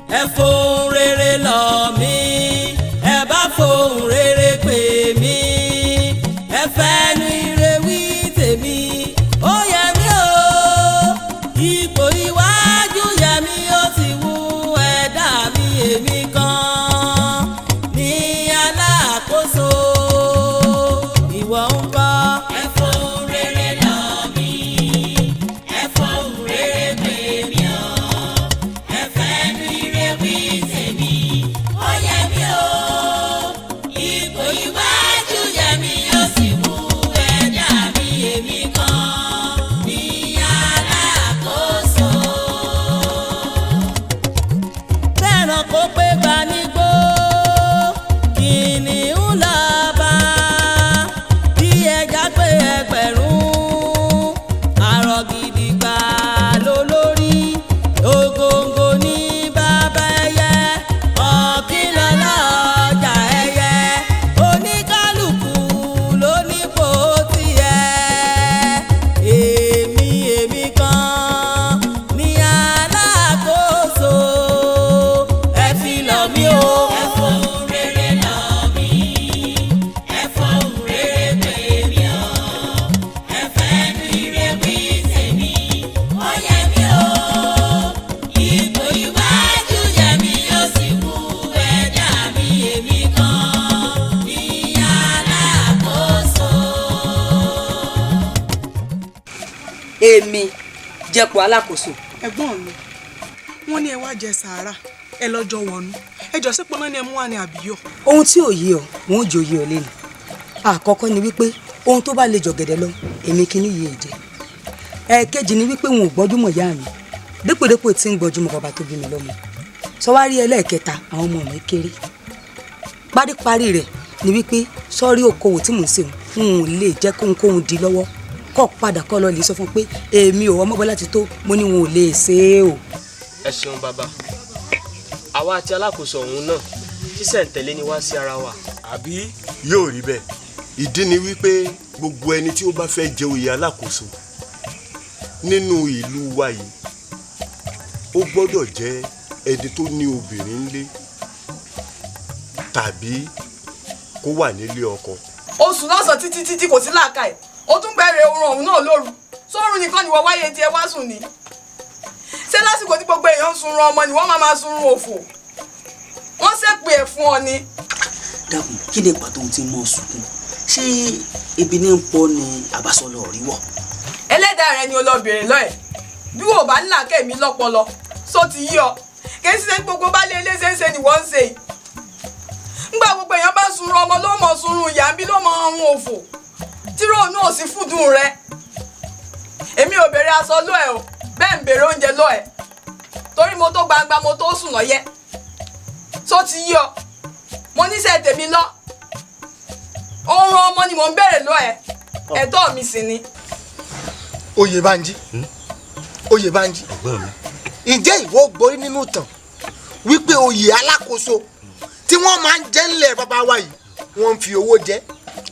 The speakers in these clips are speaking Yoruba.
Ẹ fohùn rere lọ̀ mí, ẹ bá fohùn rere pè mí, ẹ fẹ́nu ire wí tèmi. Ó yẹ mí o, ipò iwájú yẹ mí, ó ti wú ẹ̀dá mi. Èmi kan ní alákòóso, ìwọ ń kọ́. Ẹ fohùn rere lọ̀ mí, ẹ fohùn rere pè mí o, ẹ fẹ́nu ire wí tèmi. Ó yẹ mí o, ipò iwájú yẹ mí, ó sì wú ẹ̀dá mi. Èmi kan ní alákòóso. Bẹ́ẹ̀ràn kó pé gba nígbó, kìnìún lọ́ba. Bí ẹja pé ẹgbẹ̀rún, àrọ̀ gidigba lólórí. Ògòǹgò ní bàbá ẹyẹ, ọ̀kìnlọ́lá ọjà ẹyẹ. Oníkálukú ló nípò tiẹ̀. Èmi kan ní alákòóso, ẹ fi lọ̀ mí o. Ẹ fohùn rere lọ̀ mí, ẹ fohùn rere pè mí o, ẹ fẹ́nu ire wí tèmi. Ó yẹ mí o, ipò iwájú yẹ mí, ó sì wú ẹ̀dá mi. Èmi kan ní alákòóso. Èmi jẹ́pọ̀ alákòóso. Ẹ̀gbọ́n mi, wọ́n ní ẹ wá jẹ sàárà, ẹ lọ́jọ́ wọnú ẹ jọ sípò náà ni ẹ mú wá ní àbíyọ. Ohun tí ò yé ọ, wọn ò jò yé ọ lẹ́nu. Àkọ́kọ́ ni wípé ohun tó bá lè jọ̀gẹ̀dẹ̀ lọ, èmi kìíní yìí jẹ. Ẹ̀ẹ̀kejì ni wípé wọn ò gbọ́njúmọ̀ ìyá mi dípòdípò tí ń gbọ́njúmọ̀ bàbá tó bí mi lọ́mọ. Sọwárí ẹlẹ́ẹ̀kẹta, àwọn ọmọ mi kéré. Paríparí rẹ̀ ni wípé sọ́rí okòwò tí mò ń ṣe, n ò lè jẹ́ kóhunkóhun di lọ́wọ́ kọ́ padà kọ́ lọ lè sọ fún un pé èmi ò ọmọ Bọ́lá ti tó mo ní wọn ò lè ṣe é o. Ẹ ṣeun bàbá. Àwa àti alákòóso ọ̀hún náà, ṣísẹ̀ntẹ̀lé ni wá sí ara wa. Àbí yóò rí bẹ́ẹ̀. Ìdí ni wípé gbogbo ẹni tí ó bá fẹ́ jẹ oyè alákòóso nínú ìlú wa yìí, ó gbọ́dọ̀ jẹ́ ẹni tó ní obìnrin ńlé tàbí kó wà nílé ọkọ. Ó sùn lọ́sàn títí títí, kò sí làákàyè. Ó tún bẹ̀rẹ̀ oorun ọ̀hún náà lóru. Sórun nìkan ni wọ́n wáyé tí ẹ wá sùn ní. Ṣé lásìkò tí gbogbo èèyàn ń sunrun ọmọ ni wọ́n máa máa sunrun òfò? Wọ́n ṣèpè ẹ̀ fún ọ ni. Dákun, kí ni pàtó ohun tí mo sunkún? Ṣé ebi ní ń pọ ni àbásọlọ rí wọ? Ẹlẹ́dàá rẹ ni o lọ bèrè lọ́ẹ̀. Bí wò bá ń là kẹ́mi lọ́pọlọ só ti yí ọ, kì í ṣe gbogbo bá lé ilé ṣe ń ṣe ni wọ́n ń ṣe yìí. Ńgbà gbogbo èèyàn bá sunrun ọmọ, ló mọ sunrun ìyá ń bí, ló mọ ọrùn òfò tí róònù ò sí fúdùn rẹ. Èmi ò béèrè aṣọ lọ́ ẹ o, bẹ́ẹ̀ ń béèrè oúnjẹ lọ́ ẹ, torí mo tó gbangba, mo tó sùn lọ́yẹ́. Só ti yí ọ, mo níṣẹ́ tèmi lọ. Oorun ọmọ ni mò ń béèrè lọ́ ẹ, ẹ̀tọ́ mi sì ni. Oyèbánjí, Oyèbánjí, ǹjẹ́ ìwọ gborí nínú ìtàn wípé oyè alákòóso tí wọ́n máa ń jẹ́ ńlẹ̀ bàbá wa yìí, wọ́n ń fi owó jẹ?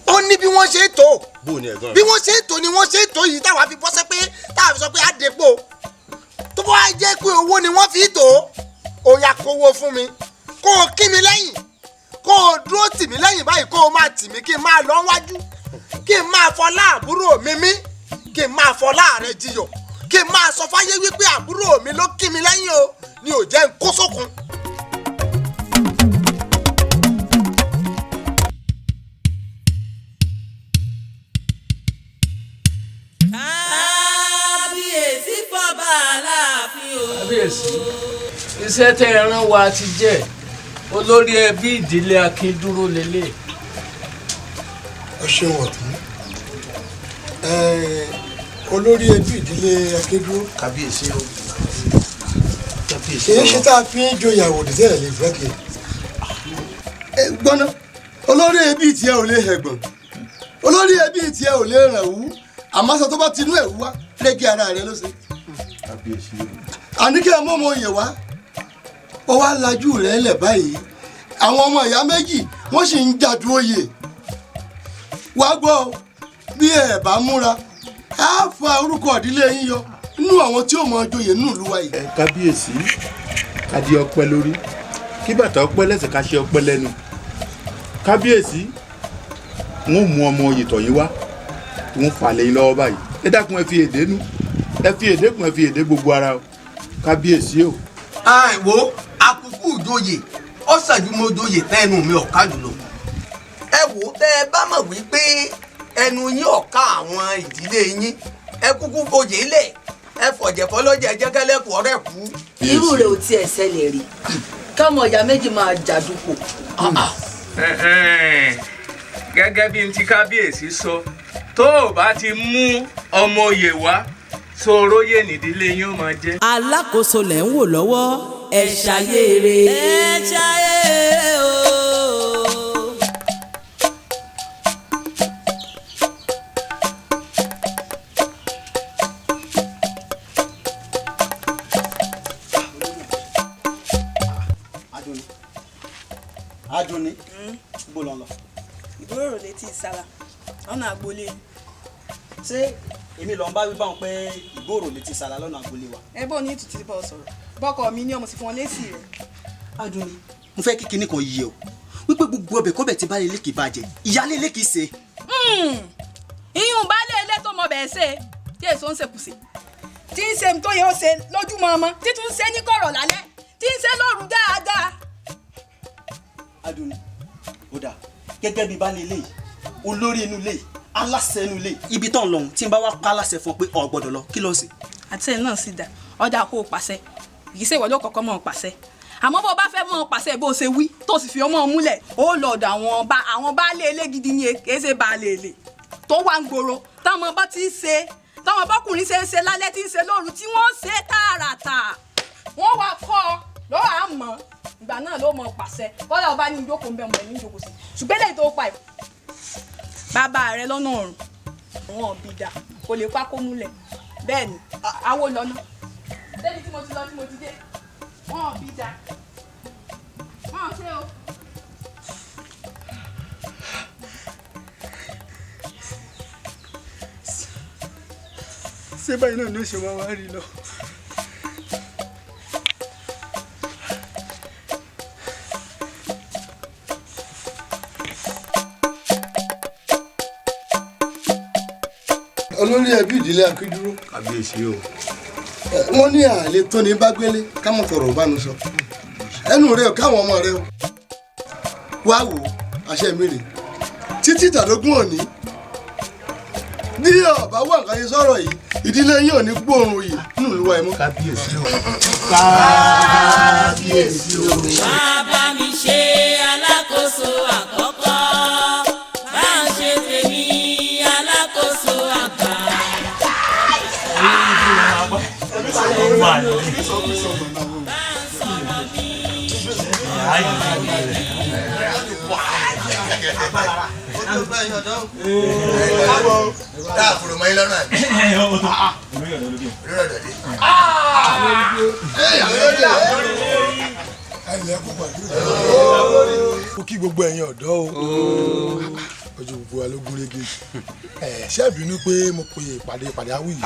Ó ní bí wọ́n ṣe é tó. Bó ni, ẹ̀gbọ́n? Bí wọ́n ṣe é tó ni wọ́n ṣe é tó yìí, táwa fi bọ́sẹ́ pé táwa fi sọ pé àdèpò tó bá wá jẹ́ pé owó ni wọ́n fi tó, ó yá, kówó fún mi, kó o kí mi lẹ́yìn, kó o dúró tì mí lẹ́yìn báyìí, kó o máa tì mí, kí n máa lọ wájú, kí n máa fọlá àbúrò mi mí, kí n máa fọlá rẹ jiyọ̀, kí n máa sọ fáyé wípé àbúrò mi ló kí mi lẹ́yìn o, ni ò jẹ́ n kó sókun. Kábíyèsí fọba aláàfin o. Kábíyèsí, iṣẹ́ tẹ́ ẹ rán wa ti jẹ́. Olórí ẹbí ìdílé Akíndúró lélẹ̀. Ọ ṣeun ọ̀tún. Olórí ẹbí ìdílé Akédúró. Kábíyèsí o, kábíyèsí. Èyí ṣe tá a fi ń joyè àwòdì tẹ́lẹ̀ lè fẹ́ kí. Gbọ́ná, olórí ẹbí tiẹ̀ ò lè hẹ̀gbọ̀n, olórí ẹbí tiẹ̀ ò lè ràn wú, àmọ́ sọ tó bá tinú ẹ̀ wá lẹ́gẹ̀ẹ́ ara rẹ ló ṣe. Kábíyèsí o. Àní kí ẹ mọ́ ọmọ yẹn wá, ó wá lajú rẹ̀ lẹ̀ báyìí. Àwọn ọmọ ìyá méjì wọ́n sì ń jàdú oyè. Wá gbọ́ o, bí ẹ bá múra, á fa orúkọ ìdílé yín yọ nínú àwọn tí ó mọ joyè nínú ìlú wa yìí. Kábíyèsí, Kádé ọpẹ́ lórí, kí bàtà ọpẹ́ lẹ́sẹ̀, ká ṣe ọpẹ́ lẹ́nu. Kábíyèsí, n ó mú ọmọ oyè tọ̀ yín wá, n ó fà lẹ́yìn lọ́wọ́ báyìí. Ẹ dákun, ẹ fi èdè nú, ẹ fi èdè kún, ẹ fi èdè gbogbo ara o. Kábíyèsí o. Wo akuku ìjòyè ọ̀sàjúmọ́jòyè tẹ́nu mi ọ̀ka jùlọ. Ẹ wò, tẹ́ ẹ bá mọ̀ wípé ẹnu yín ọ̀ka àwọn ìdílé yín, ẹ kúkú foyè lẹ̀, ẹ fọ̀jẹ̀fọ́ lọ́jẹ̀ jẹ́kẹ́lẹ́kù ọ̀rẹ́ kú. Irú rẹ̀ ò tiẹ̀ ṣẹlẹ̀ rí, káwọn ọ̀yà méjì máa jàdùkọ. Gẹ́gẹ́ bí n ti kábíyèsí sọ, tó o bá ti mú ọmọ oyè wá, sọ̀rọ̀yè nídìílé yín ó máa jẹ́. Alákòóso lẹ̀ ń wò lọ́wọ́, ẹ ṣayére. Ẹ ṣayére o. Adunni, Adunni, bó lọ lọ? Ìgbóròrò létí ìsàlà ọ̀nà àgbolé. Ṣé èmi lọ ń bá wí báwọn pé ìgbòrò létí ìsàlà lọ́nà àgbolé wa? Ẹ bó ní ìtùtù ti bọ̀ sọ̀rọ̀, bọ́kọ mi ní ọmọ sì fún ọ lésì rẹ̀. Adunni, mo fẹ́ kí kinní kan yé o, wípé gbogbo ọbẹ̀ kọ́bẹ̀ tí baálé ilé kì í bàjẹ́, ìyálé ilé kì í ṣe. Ìyún baálé ilé tó mọ bẹ́ẹ̀ ṣe tí èso ń ṣekùsè, tí ń ṣe tó yẹ ó ṣe lójúmọ́ ọmọ, títún ṣe ní kọ̀rọ̀ lálẹ́, tí ń ṣe lóru dáadáa. Adunni, ó dáa, gẹ́gẹ́ bí baálé ilé yìí, olórí inú ilé yìí, aláṣẹ inú ilé yìí, ibi tó ń lọ ohun tí n bá wá pa aláṣẹ fún ọ pé o gbọ́dọ̀ lọ, kí ló ṣe? Àti ẹ̀ náà sì dà ọ̀dà kó o pàṣẹ, kì í ṣe ìwọ ló kọ́kọ́ mọ̀ ọ́ pàṣẹ, àmọ́ bó o bá fẹ́ mọ̀ ọ́ pàṣẹ bó o ṣe wí tó sì fi ọmọ ọ múlẹ̀, ó lọ ọ̀dọ̀ àwọn bá àwọn baálé ilé gidi ni, kì í ṣe baálé ilé tó wà ń gbòòrò táwọn bá ti ń ṣe, táwọn bọ́kùnrin ṣe ń ṣe lálẹ́, tí ń ṣe lóru, tí wọ́n ṣe tààràtà, wọ́n wá kọ́ ọ lọ́wọ́ àmọ́ ìgbà náà ló mọ̀ pàṣẹ. Kọ́lá ọba ní ìjókòó ń bẹ̀ mọ̀ ní ìjókòó sí, ṣùgbọ́n lẹ́yìn tó pa ẹ̀ bàbá rẹ lọ́nà ọ̀run wọn ò bí dà kò lè pákó múlẹ̀ bẹ́ẹ̀ ni awo lọ́nà. Débi tí mo ti lọ tí mo ti dé, wọn ò bí dà, wọn ò ṣe o. Ṣé báyìí náà ni ó ṣe wá wá rí lọ? Olórí ẹbí ìdílé Akíndúró. Kábíyèsí o. Wọ́n ní àlè tó ní bá gbélé káwọn fọ̀rọ̀ bánu sọ ẹnu rẹ ò káwọn ọmọ rẹ o. Wá wò ó, àṣẹ mi rè títí ìtàdógún òní, bí ọba wà nǹkan ṣe sọ̀rọ̀ yìí, ìdílé yìí ò ní gbóòórùn yìí nínú ìlú wa ẹ̀ mọ́. Kábíyèsí o. Kábíyèsí o. Wá bá mi ṣe alákòóso àkọ́kọ́, bá ń ṣe tèmi alákòóso àgbà. Dáàfòrò mọ́ yín lọ́nà àbí? Olórí ọ̀dọ́ dé. Ó kí gbogbo ẹ̀yin ọ̀dọ́ o, ojú gbogbo wa ló gún régé. Ẹ ṣé bínú pé mo pe ìpàdé ìpàdé awí yìí,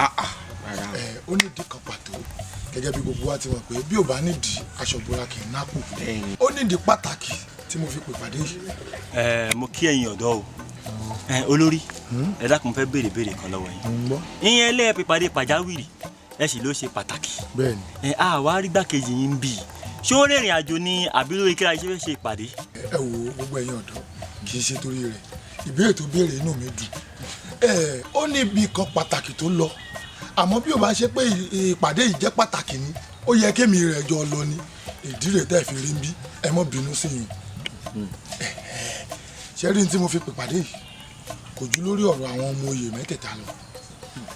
ó nídìí kan pàtó. Gẹ́gẹ́ bí gbogbo wa ti mọ̀ pé bí ò bá nídìí, aṣọ ìbora kì í nápò. Ó nídìí pàtàkì tí mo fi pè pàdé yìí. Ẹ mo kí ẹ̀yin ọ̀dọ́ o. Ẹ olórí, ẹ dákun, fẹ́ béèrè béèrè kan lọ́wọ́ yín. Ìyẹn lẹ́ẹ̀ pípadé pàjáwìrì, ẹ sì ló ṣe pàtàkì. Bẹ́ẹ̀ni. Ẹ á wá rí gbàkejì yín bì í, ṣé ó rìnrìn àjò ni àbí lórí kíra iṣẹ́ fẹ́ ṣe ìpàdé? Ẹ wo gbogbo ẹ̀yin ọ̀dọ́, kì í ṣe torí rẹ̀ ìbéèrè tó béèrè inú mi dùn. Ẹ ó ní ibi kan pàtàkì tó lọ, àmọ́ bí o bá ṣe pé ìpàdé yìí jẹ́ pàtàkì ni, ó yẹ kémi rẹ̀ jọ lọ ni. Ìdí rẹ̀ tẹ́ fi rí ń bí, ẹ mọ́ bínú sí yín. Ṣé rí ní tí mo fi pèpàdé yìí kò ju lórí ọ̀rọ̀ àwọn ọmọ oyè mẹ́tẹ̀ẹ̀ta lọ.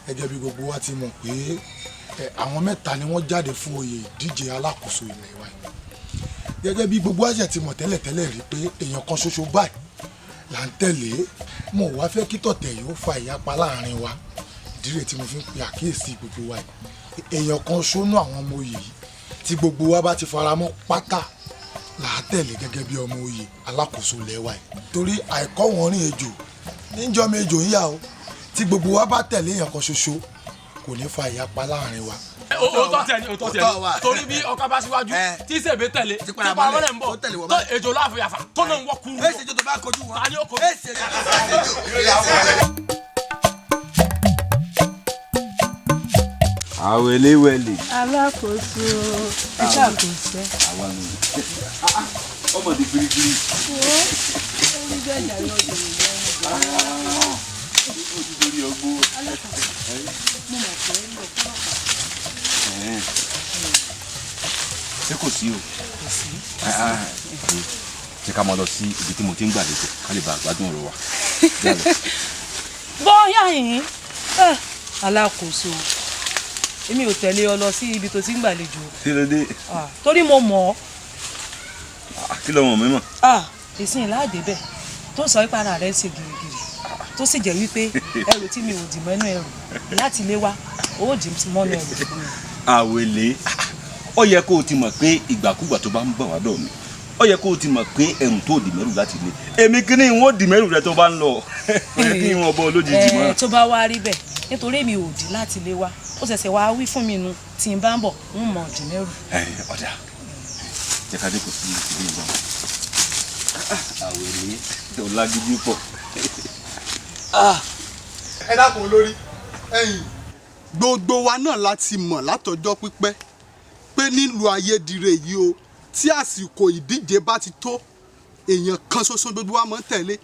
Gẹ́gẹ́ bí gbogbo wa ti mọ̀ pé àwọn mẹ́ta ni wọ́n jáde fún oyè ìdíje alákòóso ilẹ̀ wa yìí. Gẹ́gẹ́ bí gbogbo àṣẹ ti mọ̀ tẹ́lẹ̀tẹ́lẹ̀ rí pé èèyàn kan ṣoṣo báyìí là ń tẹ̀lé, mo wá fẹ́ kí tọ̀tẹ̀ yìí ó fa ìyapa láàrin wa. Ìdí rẹ̀ tí mo fi ń pe àkíyèsí gbogbo wa yìí, èèyàn kan ṣónú àwọn ọmọ oyè yìí tí gbogbo wa bá ti faramọ́ pátá là á tẹ̀lé gẹ́gẹ́ bí ọmọ oyè alákòóso ilẹ̀ wa yìí. Torí àìkọ́ wọn rìn ejò níjọ́ mi ejò ń yà o. Tí gbogbo wa bá tẹ̀lé èèyàn kan ṣoṣo, kò ní fa ìyapa láàrin wa. Òótọ́ tiẹ̀ ni, òótọ́ tiẹ̀ ni, torí bí ọkọ bá síwájú tí sèbè tẹ̀lé tí paramọ́lẹ̀ ń bọ̀ tó ejò láàfin àfà tó náà ń wọ́ kúrú. Èsì ejò tó bá kojú wọn. Ta ni ó kojú. Èsì ejò. Àwẹ̀léwẹ̀lẹ̀. Alákòóso, ẹ ṣàkóso. Àwa ni ọmọ di biribiri. Orí bẹ́ẹ̀ ni àwọn ọ̀dọ́ Ó ti dorí ọgbó. Mo mọ̀ pé ń lọ fún ọ̀pá. Ṣé kò sí o? Kò sí. Ṣé ká máa lọ sí ibi tí mo ti ń gbàlejò ká lè bá gbádùn ọ̀rọ̀ wa? Bóyá yìí, alákòóso, èmi ò tẹ̀lé ọ lọ sí ibi tó ti ń gbàlejò. Kí ló dé? Torí mo mọ̀ ọ́. Kí ló mọ̀ mí mọ̀? Ìsìn láàdé bẹ́ẹ̀ tó sọ wípé ara rẹ̀ ń ṣe gìrìgìrì tó sì jẹ́ wípé ẹrù tí mi ò dì mọ́nú ẹrù láti ilé wá ó dì mọ́nú ẹrù fún mi. Àwẹ̀lé, ó yẹ kó o ti mọ̀ pé ìgbàkúgbà tó bá ń bọ̀ wá dọ̀ mi, ó yẹ kó o ti mọ̀ pé ẹrù tó dì mẹ́rù láti ilé èmi kíní ìwọ̀n ó dì mẹ́rù rẹ tó bá ń lọ. Ó yẹ kí ìwọ̀n bọ́ lójijì mọ́. Tó bá wá rí bẹ́ẹ̀, nítorí èmi ò dì láti ilé wá, ó ṣẹ̀ṣẹ̀ wá wí fún mi nu tí n bá ń bọ̀ ń mọ̀ dì mẹ́rù. Ọ̀dà jẹ́ ká jókòó sí ilé ìbọn. Àwẹ̀lé ọ̀làgídí pọ̀. Ẹ dákun olórí, ẹ̀yin. Gbogbo wa náà láti mọ̀ látọjọ́ pípẹ́ pé nílùú ayédire yìí o, tí àsìkò ìdíje bá ti tó, èèyàn kan ṣoṣo gbogbo wa máa ń tẹ̀lé.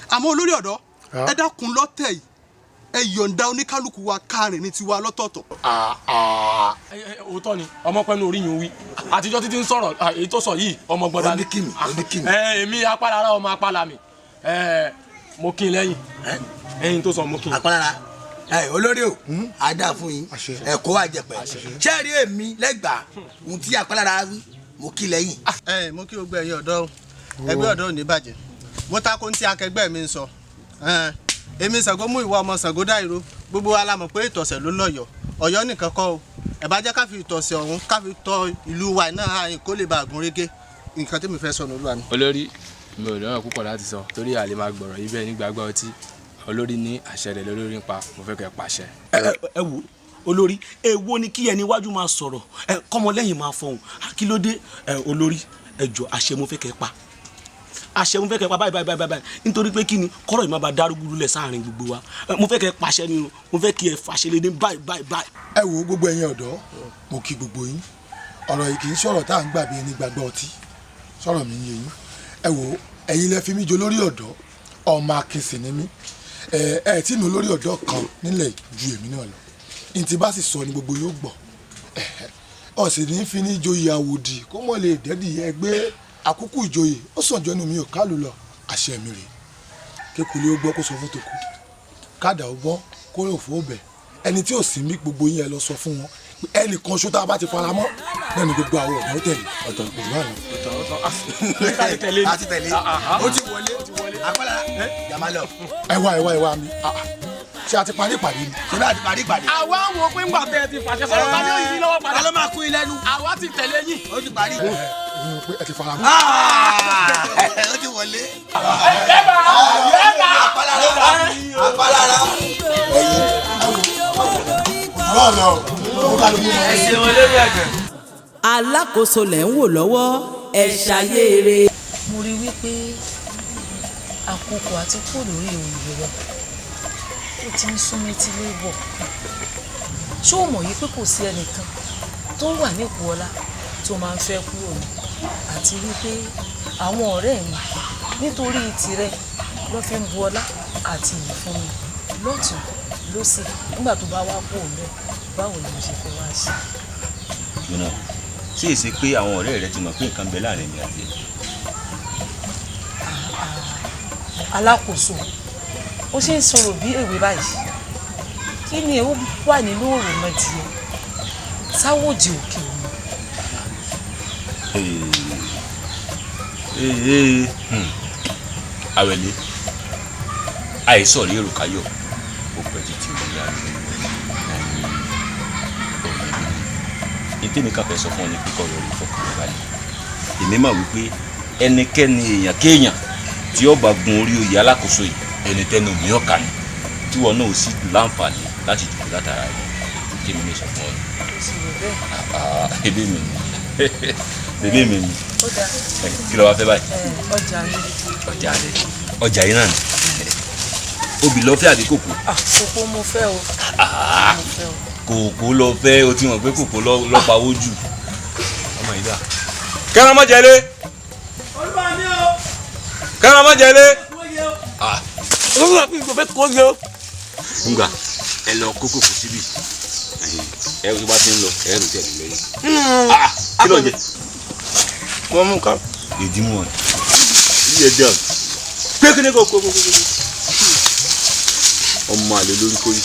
Àmọ́ olórí ọ̀dọ́, ẹ dákun lọ́tẹ̀ yìí, ẹ yọ̀ǹda oníkálukú wa kárìn ní tiwa lọ́tọ̀ọ̀tọ̀. Òótọ́ ni ọmọ pẹ́nu orí yìí ń wí àtijọ́ títí ń sọ̀rọ̀ èyí tó sọ yìí ọmọ gbọ́dọ̀ ni. Èmi apálára ọmọ apálá mi, mo kí n lẹ́yìn ẹyin tó sọ mo kí n. Apálára olórí o, a dá fún yín ẹ̀kọ́ àjẹpẹ́ ṣẹ́ẹ̀rí èmi lẹ́gbàá ohun tí apálára wí mo kí lẹ́yìn. Mo kí gbogbo ẹ̀yin ọ̀dọ́ o, ẹgbẹ́ ọ̀dọ́ ò ní bàjẹ́. Mo tako ohun tí akẹgbẹ́ mi ń sọ. Èmi Ṣàngó mú ìwà ọmọ Ṣàngó Dáìró, gbogbo wa la mọ̀ pé ìtọ̀sẹ̀ ló lọ́yọ̀ọ́, Ọ̀yọ́ nìkan kọ́ o. Ẹ bá jẹ́ ká fi ìtọ̀sẹ̀ ọ̀hún ká fi tọ ìlú wa náà àyìn kó lè bá àgùn régé. Nǹkan tí mi fẹ́ sọ nílùú àná. Olórí, mi ò lọ́rọ̀ púpọ̀ láti sọ torí àlè máa gbọ̀rọ̀ yìí bẹ́ẹ̀ nígbàgbọ́ ọtí. Olórí ní àṣẹ rẹ̀ lórí ń pa, mo fẹ́ kẹ́ pàṣẹ. Ẹ wo olórí, èwo ni kí ẹni iwájú máa sọ̀rọ̀ kọ́mọlẹ́yìn máa fọhùn? Kí ló dé? Olórí, ẹ jọ̀ọ́ àṣẹ mo fẹ́ kẹ́ pa, àṣẹ mo fẹ́ kẹ́ pa báyìí báyìí báyìí, nítorí pé kí ni kọ́rọ̀ yìí má ba dárúgúrú lẹ̀ sáàrin gbogbo wa. Mo fẹ́ kẹ́ pàṣẹ ni o, mo fẹ́ kí ẹ fàṣẹ lé ní báyìí báyìí báyìí. Ẹ wo gbogbo ẹ̀yin ọ̀dọ́, mo kí gbogbo yín. Ọ̀rọ̀ yìí kì í sọ̀rọ̀ tá à ń gbà bí ẹni gbàgbọ́ ọtí, sọ̀rọ̀ mi ń yé yín. Ẹ wo ẹ̀yin lẹ fi mí jọ lórí ọ̀dọ́, ọmọ akin sì ni mí. Ẹ tí mi olórí ọ̀dọ́ kan nílẹ̀ ju èmi náà lọ. N tí bá sì sọ ni gbogbo yóò gbọ́. Ọ sì ní fi ní joyè àwòdì kó mọ̀ lè dẹ́dì ẹgbẹ́ àkókò ìjoyè ó sàn jọ inú mi ò kálù lọ. Àṣẹ mi rèé, kékulé ó gbọ́ kó sọ fún tòkú, kádà ó gbọ́ kó rò fún òbẹ̀. Ẹni tí ò sí mí gbogbo yín ẹ lọ sọ fún wọn ẹnì kan ṣó tá a bá ti fara mọ́ náà ni gbogbo àwọn ọ̀dọ́ tẹ̀lé ọ̀tọ̀ òjò àná. A ti tẹ̀lé, ó ti wọlé, apálára jàmá lọ. Ẹ wá ẹ wá ẹ wá mi, ṣé a ti parí ìpàdé ni. Ṣé bá a ti parí ìpàdé. Àwa ń wo pé ńgbà tẹ ẹ ti fàṣẹ sọ̀rọ̀ ta ni ó yí lọ́wọ́ padà. Ta ló máa kún ilé nu. Àwa ti tẹ̀lé yín. Ó ti parí. Ẹ ti fara mọ́. Ó ti wọlé. Apálára. Alákòóso lẹ̀ ń wò lọ́wọ́, ẹ ṣayé eré. Mo rí wípé àkókò àti kúrò lórí oyè wa ó ti ń sún métílé bọ̀. Ṣé o mọ̀ yìí pé kò sí ẹnìkan tó wà nípò ọlá tó máa ń fẹ́ kúrò ní? Àti wípé àwọn ọ̀rẹ́ mi nítorí tirẹ̀ ló fi ń bu ọlá àti iyì fún mi lọ́tùn lósì. Nígbà tó bá wá kú òun bẹ́ẹ̀, báwo ni mo ṣe fẹ́ wá ṣe? Gbọ́nà, ṣé èsì pé àwọn ọ̀rẹ́ rẹ ti mọ̀ pé nǹkan bẹ láàrin mi àti ẹ̀? Alákòóso, ó ṣe ń sọ̀rọ̀ bí èwe báyìí. Kí ni ó wà nínú òròmọdìyẹ sáwòdì òkè òun? Àwẹ̀lé, àìsàn rí èrò káyọ̀, ó pẹ́ títí òun yára. Ètè mi kàn fẹ́ sọ fún ọ ní kíkọ́ rẹ̀ rí fọkàn rẹ̀ balẹ̀. Èmi mọ̀ wípé ẹnikẹ́ni èèyàn kéèyàn tí ó bá gun orí oyè alákòóso yìí, ẹni tẹnu mi ọ̀kà ni, tí wọn náà sì láǹfààní láti dìbò látara rẹ̀. Kí mi ní sọ fún ọ. O sì rò bẹ́ẹ̀. Bébí mi ni. Bébí mi ni. Ó dáa. Kí ló wá fẹ́ báyìí? Ọjà ni. Ọjà rẹ. Ọjà yìí náà ni. Obì lọ fẹ́ àbí kòkó? Kòkó mo fẹ́ o. Mo fẹ́ o. Kòkó lọ fẹ́, o ti mọ̀ pé kòkó lọ pawó jù. Ọmọ yìí dà. Kẹ́rọ mọ́ jẹ́lé. Olúwa mi o. Kẹ́rọ mọ́ jẹ́lé. Olúwa mi kò fẹ́ kó yẹ o. Ngbà ẹ lọ kó kòkó síbí. Ẹ tó bá ti ń lọ, ẹ rò tẹ̀lé lẹ́yìn. Kí ló ń jẹ? Wọ́n mú nǹkan. Ìdí mú ọ. Iye jẹun. Pé kí ni kò kó kó kó kó. Ọmọ àlè lórí kórí.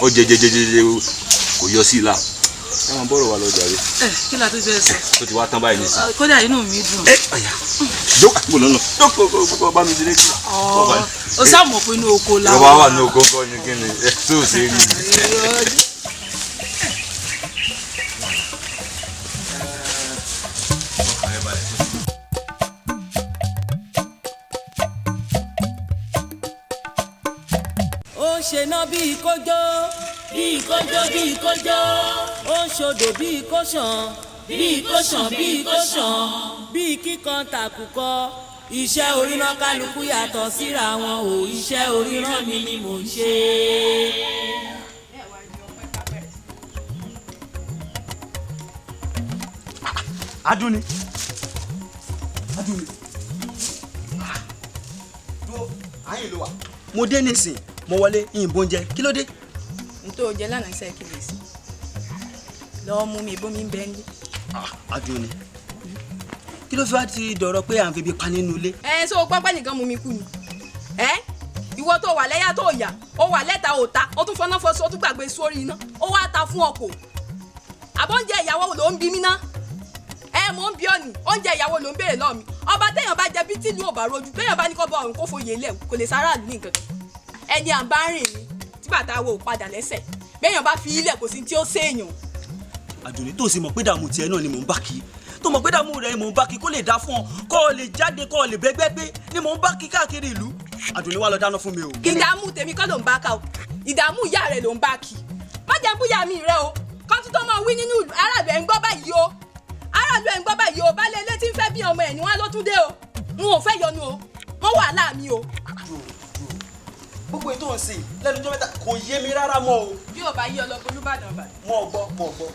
Ó jẹ jẹ jẹ jẹ jẹ kò yọ sí i la. Ẹ máa bọ̀rọ̀ wa lọ jàre. Ẹ kí la tó fẹ́ sọ? Tó ti wá tán báyìí nísìnyí. Kódà inú mi dùn. Ẹ ọ̀yà. Jókòó àgbo lọ́nà. Jókòó kó bá mi ṣeré kí. Ó sàmọ̀ pé inú oko la wà. Ìjọba wà ní oko kọ́ ni kí ni tó ṣe rí. Ó ń ṣe ná bíi kójó bíi kójó bíi kójó, ó ń ṣodò bíi kóṣàn bíi kóṣàn bíi kóṣàn, bíi kíkan tàkùkọ. Iṣẹ́ oríran kálukú yàtọ̀ síra wọn o, iṣẹ́ oríran mi ni mò ń ṣe. Adúni. Adúni. Ayé ló wà. Mo dé nísìn, mo wọlé ìyìnbó oúnjẹ, kí ló dé? N tó jẹ lánàá iṣẹ́ kìlìsì. Lọ́ọ́ mú mi bómi ń bẹ́ ń lé. Adúni. Kí ló fi wá ti dọ̀rọ̀ pé à ń febi pa nínú ilé? Ẹ ṣé o gbọ́ pé nìkan mú mi kú ni? Ẹ ìwọ tó wà lẹ́yà tó yà, ó wà lẹ́ta ò ta, ó tún fọná fọṣọ, ó tún gbàgbé sórí iná, ó wá ta fún ọkọ̀. Àbóúnjẹ ìyàwó ló ń bí mi ná. Ẹ mò ń bí ọ ní, oúnjẹ ìyàwó ló ń béèrè lọ́ọ̀ mi. Ọba téèyàn bá jẹ bí tìlú ò bá rojú, téèyàn bá ní kọ́ bọ ọ̀run kó foyè lẹ̀, kò lè sáráàlú ní nǹkan kan. Ẹni à ń bá rìn ni tí bàtà wo ò padà lẹ́sẹ̀, béèyàn bá fi ilẹ̀ kò sí tí ó séèyàn. Àdùnní tó sì mọ̀ pé dààmú tiẹ̀ náà ni mò ń bá kí, tó mọ̀ pé dààmú rẹ̀ mò ń bá kí kó lè dá fún ọ, kó o lè jáde kó o lè bẹ́gbẹ́ pé ni mò ń bá kí káàkiri ìlú. Àdùnní wá lọ dáná fún mi o. Ìdààmú tèmi kọ́ ló ń bá ká o, ìdààmú ìyá rẹ̀ ló ń bá kí. Má jẹ́ búyà mi rẹ o, kó tún tó máa wí nínú ìlú, aráàlú ẹ̀ ń gbọ́ báyìí o, aráàlú ẹ̀ ń gbọ́ báyìí o, baálé ilé tí ń fẹ́ bí ọmọ ẹ̀ ni wọ́n ló tún dé o, n ò fẹ́ yọnu o, wọ́n wà láàmì o. Gbogbo ètò ọ̀sìn lẹ́nu ọjọ́ mẹ́ta kò yé mi rárá mọ́ o. Bí ò bá yí ọlọ́gbọ́n Olúbàdàn bá. Mọ̀ gbọ́ mọ̀ gbọ́.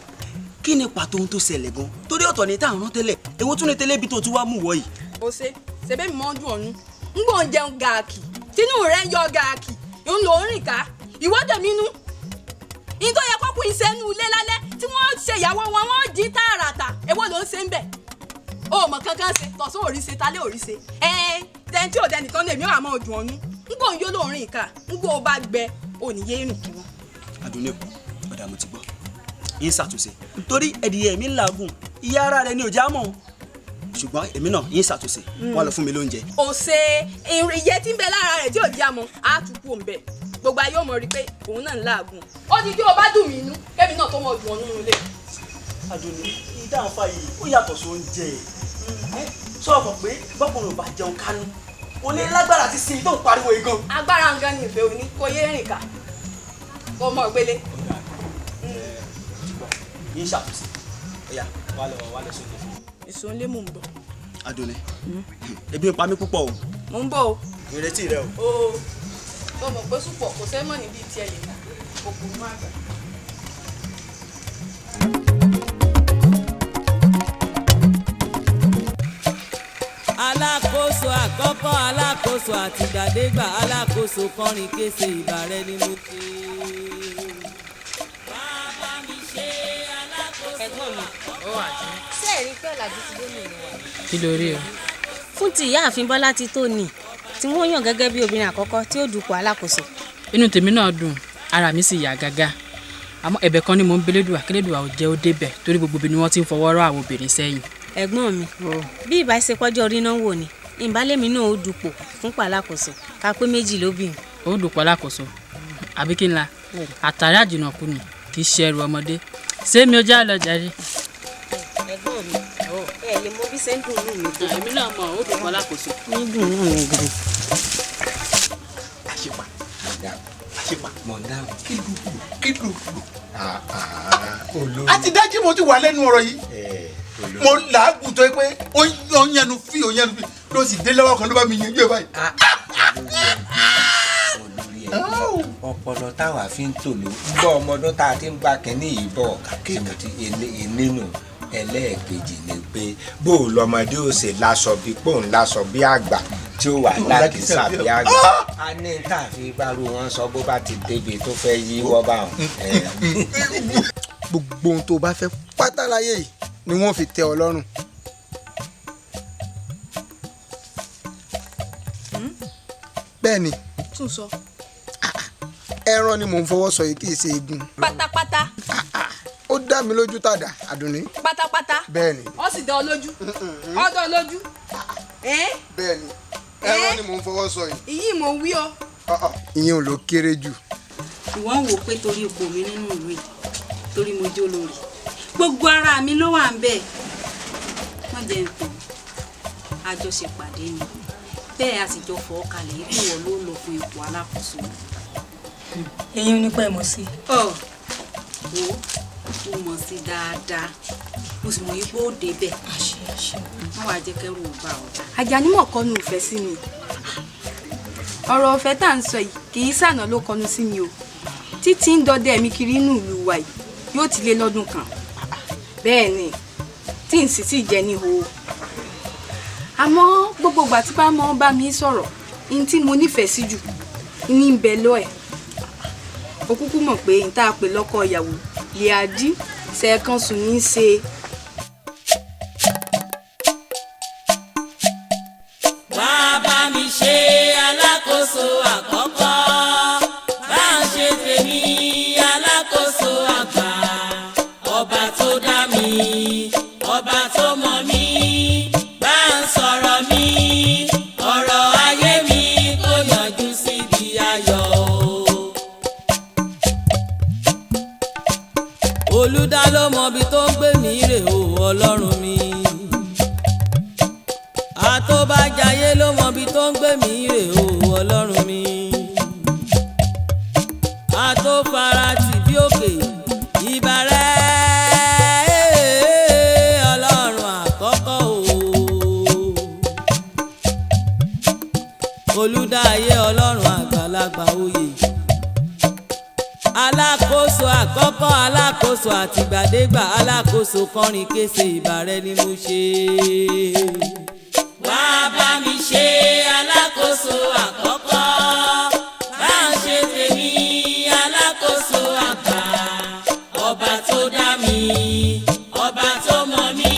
Kí ni pàtó ohun tó ṣẹlẹ̀ gan? Torí ọ̀tọ̀ ni táwọn rán tẹ́lẹ̀, èwo tún ni tẹ́lẹ̀ bí tó tún wá mú wọ yìí? Ó ṣe, ṣebí mi mọ́ ń dùn ọ̀nù. Ń gbọ́n jẹun gààkì, tínú rẹ̀ ń yọ gààkì, ń lò ń rìn ká, ìwọ́dẹ̀ mi nú. Ìyẹn tó yẹ kó kún iṣẹ́ inú ilé lálẹ́ tí wọ́n ṣe ìyàwó wọn, wọ́n jí tààràtà, èwo ló ń ṣe ń bẹ̀? O mọ̀ kankan ṣe, tọ̀sán òrí ṣe, talẹ́ òrí ṣe. Ẹ tẹ́ntí òde nìkan lèmi ò àmọ́ dùn ọ̀nù. Ń gbọ́n yó ló ń rìn ká, ń gbọ́n bá gbẹ, ò ní yé rìn kí wọ́n. Àdùnní o, ọ̀dà mo ti gbọ́. Yín ṣàtúnṣe torí ẹdìyẹ mi ń làágùn, ìyá ara rẹ ni ò já mọ́, ṣùgbọ́n èmi náà yín ṣàtúnṣe, wọ́n lọ fún mi lóúnjẹ. Ó ṣe ìyẹ́ tí ń bẹ lára rẹ̀ tí ò já mọ́, á tún kú òun bẹ̀, gbogbo ayé ò mọ̀ rí pé òun náà ń làágùn. Ó ti dí o bá dùn mí inú kẹ́mi náà tó mọ̀ dùn ọ́nú ilé. Àdùnní, ìdá àǹfà yìí ó yàtọ̀ sí oúnjẹ. Sọ mọ̀ pé bọ́kùnrin ò bá jẹun kánú, kò lè lágbára àti sin tó ń pariwo igan. Agbára nǹkan ni ìfẹ́ òní, kò yé rìn ká, kò mọ̀ gbélé. Yín ṣàtúnṣe, ọ̀yà wà lọ wà lọ sóde fún mi. Èso ń lé mò ń bọ̀. Àdùnní, ebi ń pa mí púpọ̀ o. Mò ń bọ̀ o. Ìrètí rẹ o. O tó mọ̀ pé sùpọ̀ kò sẹ́ mọ̀ níbi tiẹ̀ lè nà òkú má gbà. Alákòóso àkọ́kọ́, alákòóso àtìgbàdégbà, alákòóso kọrin kése, ìbà rẹ ni mo ké. Bàbá mi ṣe alákòóso àkọ́kọ́. Ṣé ẹ rí pé ọ̀làjú ti dé nìlú wa? Kí ló rí o? Fún ti ìyáàfin Bọ́lá ti tó nì tí wọ́n yàn gẹ́gẹ́ bí obìnrin àkọ́kọ́ tí ó dupò alákòóso. Inú tèmi náà dùn, ara mi sì yá gágá. Àmọ́ ẹ̀bẹ̀ kan ni mò ń belédùà, kélédùà ò jẹ́ ó débẹ̀ torí gbogbo ibi ni wọ́n ti ń fọwọ́ rọ́ àwọn obìnrin sẹ́yìn. Ẹ̀gbọ́n mi, bí ìbá ṣe pọ́jọ́ orí náà wò ni, ìbálẹ̀mí náà ó dupò fúnpò alákòóso ká pé méjì lóbìnrin. Ó dupò alákòóso, àbí kí n la? Àtàrí àjìnàkú ni, kì í ṣe ẹrù ọmọdé. Ṣé mi ò já lọ jàre? Ẹ̀gbọ́n mi, ẹ lè mọ bí ṣe ń dùn ún mi tó. Èmi náà mọ̀, ó dupò alákòóso. Ń dùn ún mi gan. Àṣepa. Àṣepa. Mọ̀ ń dáhùn. Kí ló kí ló Olórí. Àti dájú mo ti wà lẹ́nu ọ̀rọ̀ yìí. Mo làágùn tó yẹ pé ó ń yẹnu fí, ó ń yẹnu fí, ló sì dé lọ́wọ́ kan ló bá mi yanjú ẹ̀ báyìí. Ọpọlọ táwa fi ń tòló gbọ́ ọmọdún tá a ti ń gba kínní yìí bọ̀ tí mo ti nínú ẹlẹ́ẹ̀kejì ni pé bó o lọmọdé ó ṣe láṣọ bí pòun láṣọ bí àgbà tí ó wà lákìsà bí àgbà. A ní tá a fi bárò wọn sọ bó bá ti débi tó fẹ́ yíwọ́ bá wọn. Gbogbo ohun tó o bá fẹ́ pátá láyé yìí ni wọ́n fi tẹ́ ọ lọ́rùn. Bẹ́ẹ̀ ni. Tún sọ. Ẹran ni mò ń fọwọ́ sọ yìí, kì í ṣe eegun. Pátápátá. Ó dá mi lójú tàdá, Àdùnní. Pátápátá. Bẹ́ẹ̀ ni. Ó sì dá ọ lójú. Ó dá ọ lójú. Bẹ́ẹ̀ ni, ẹran ni mò ń fọwọ́ sọ yìí. Ìyí mò ń wí ọ. Ìyẹn ò ló kéré jù. Ìwọ ń wò pé torí ipò mi nínú ìlú yìí, torí mo jó lórí, gbogbo ara mi ló wà ń bẹ̀. Wọ́n jẹ́ nǹkan àjọṣepàdé ni bẹ́ẹ̀, a sì jọ fọ́ kalẹ̀ yìí kí wọ́n ló lọ fún ipò alákòóso. Eyín nípa ẹ̀ mọ̀ sí. Ọ wo, ó mọ̀ sí dáadáa, mo sì mọ̀ yí pé ó débẹ̀. Wọ́n wàá jẹ́ kẹ́rù ò bá ọ. Àjàní mọ̀ kọnu ìfẹ́ sí mi. Ọ̀rọ̀ ọ̀fẹ́ tá à ń sọ yìí kì í sànà ló kọnu sí mi o. Títí ń dọdẹ mi kiri inú ìlú wa yìí yóò ti lé lọ́dún kan. Bẹ́ẹ̀ ni, tí n sì ti jẹ ní o. Àmọ́ gbogbo ìgbà tí bá mọ́ bá mi sọ̀rọ̀, ní tí mo nífẹ̀ẹ́ sí jù ní ń bẹ lọ́ ẹ̀. O kúkú mọ̀ pé n tá a pè lọ́kọ ìyàwó lè àdí ṣẹ̀ẹ̀kan sùn ní í ṣe. Wá bá mi ṣe alákòóso àkọ́kọ́, bá ń ṣe tèmi alákòóso àgbà. Ọba tó dá mi, ọba tó mọ̀ mí, bá ń sọ̀rọ̀ mi, ọ̀rọ̀ ayé mi kò yọjú síbi ayọ̀ o. Olúdá ló mọ ibi tó ń gbé mi rè o, Ọlọ́run mi. Àtọ́bàjáyé ló mọ ibi tó ń gbé mi rè o, Ọlọ́run mi. Àtọ́farati bí òkè ìbàrẹ̀ Ọlọ́run àkọ́kọ́ o. Olúdáyé Ọlọ́run àgbàlagbà oyè. Alákòóso àkọ́kọ́, alákòóso àtìgbàdégbà, alákòóso kọrin kése, ìbàrẹ̀ ni mo ṣe. Wá bá mi ṣe alákòóso àkọ́kọ́, bá ń ṣe tèmi alákòóso àgbà. Ọba tó dá mi, ọba tó mọ̀ mí,